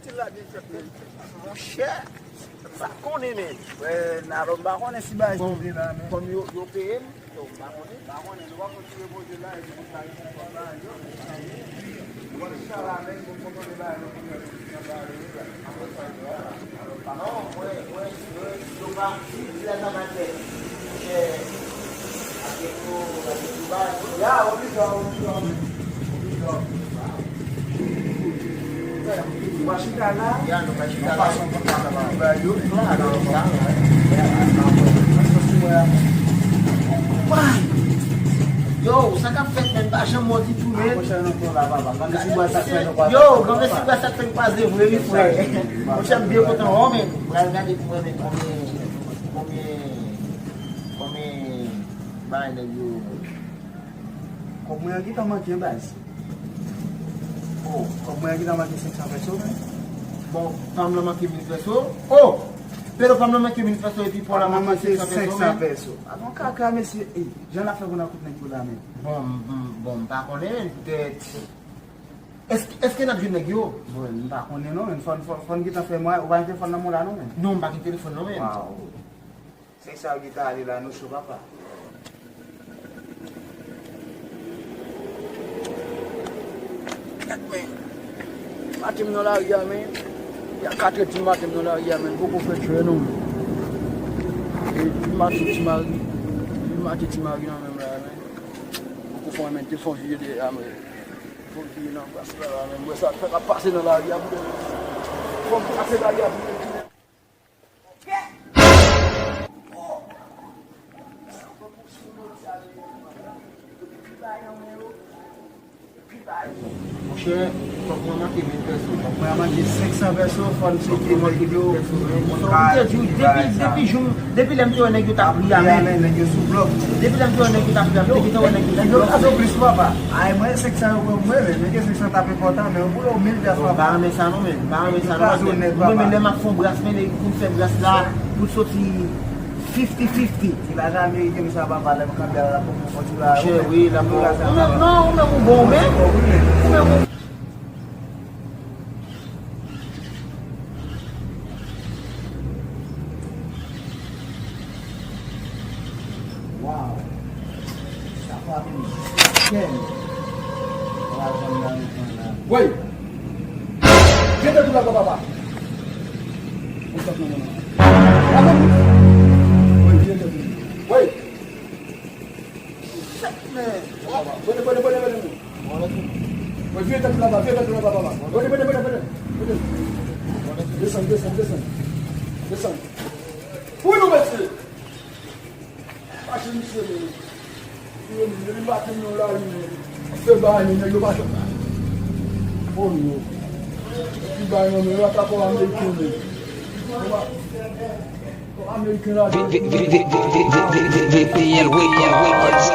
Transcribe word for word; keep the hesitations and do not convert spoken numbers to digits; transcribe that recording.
Monchè, m pa konnen, men. Wè, Nalo, m pa konnen si bagay sa te la, men. Kòm yo, yo peye m, yo, m pa konnen. M pa konnen, nou pa konn si yo poze la, epi pou sa, yo konn bagay yo. Mwen, sa la, men, pou kontwole bagay yo, pou yo, pou yo, pou yo, pou yo. Non, mwen, mwen, mwen, yo pa, si, si la sa pa fèt. Monchè, avèk yo, avèk yo, bagay yo. Ya, oblije, oblije, oblije. Yo, sa k ap fèt, men, pa janm mò ditou, men. Yo, granmesi bwa sa k fè n kwaze vre, wi, frè. Monchè, m byen kontan wè w, men. Pral gade pou wè, men, konbyen, konbyen, konbyen bagay nèg yo. Kòb mwen an gentan manke, baz. Oh, kòb mwen an gentan manke senk san peso, men. Bon, pa m lan manke mil peso. Oh! Pero pa m lan manke mil peso epi pa w lan manke senk san peso, men. Senk san peso. A bon kaka, mesye. Ey, jan n ap fè pou n al kout nèg yo la, men. Bon, m, bon, m pa konnen, men, poutèt. Èske, èske n ap jwenn nèg yo? Bon, m pa konnen, non, men. Fò n, fò, fò n gentan fè mwen, ou pa gen telefòn nan men w la, non, men. Non, m pa gen telefòn, non, men. Waw. Senk sa yo ki ta ale la, nou cho, papa. Gad, men. Maten m nan lari a, men. Y a katrè di maten m nan lari a, men. Poko fè djè, non. E, li mache ti mari. Li mache ti mari nan men m la, men. Poko fè, men, te fon vye de a, men. Fon vye nan gras la, la, men. Mwen sa fè k ap pase nan lari a, pou fon pase lari a, pou Monchè, fòk mwen manke mil peso. Fòk mwen manke senk san peso, fò n cheke nèg yo. Depi, depi jou, depi, depi jou, depi lè m te wè nèg yo t ap ri a, men. Depi lè m te wè nèg yo t ap ri a, m te gentan wè nèg yo sou blòf. Nèg yo plis, papa. Ay, mwen, senk san yo pran mwen, men, men ke senk san t ap enpòtan, men yo boule w mil dòla. Bon, m pa renmen sa non, men, m pa renmen sa non, men. Mwen, men, lè m ap fè yon bras, men, lè pou m fè bras la, pou l soti fifty fifty. Ti lajan ameriken sa, papa, lè m kanpe a la, pou mwen konti la. Monchè, wi, la, bon. Ou menm, non, ou menm, ou bon, men. Ou menm, ou Wow. Sa frape m. Kèm. Wala, zanmi la, nou pran la. Woy! Vire tèt ou la, papa. Ou sot nan mwen. Atann. Woy, vire tèt ou. Woy! Shit, man. Papa, papa. Papa, papa, papa, papa. Woy, vire tèt ou la, papa. Vire tèt ou la, papa. Papa, papa, papa, papa. Papa, papa. Desann, desann, desann. Desann. Wi, nou mesye. Mache misye, men. Yo, men, li maten nan lari, men. Fè bagay, men, nèg yo pa janm. Oh, non. Epi bagay, non, men, yo atake w ameriken, men. Yo pa, ameriken la, V P L Records.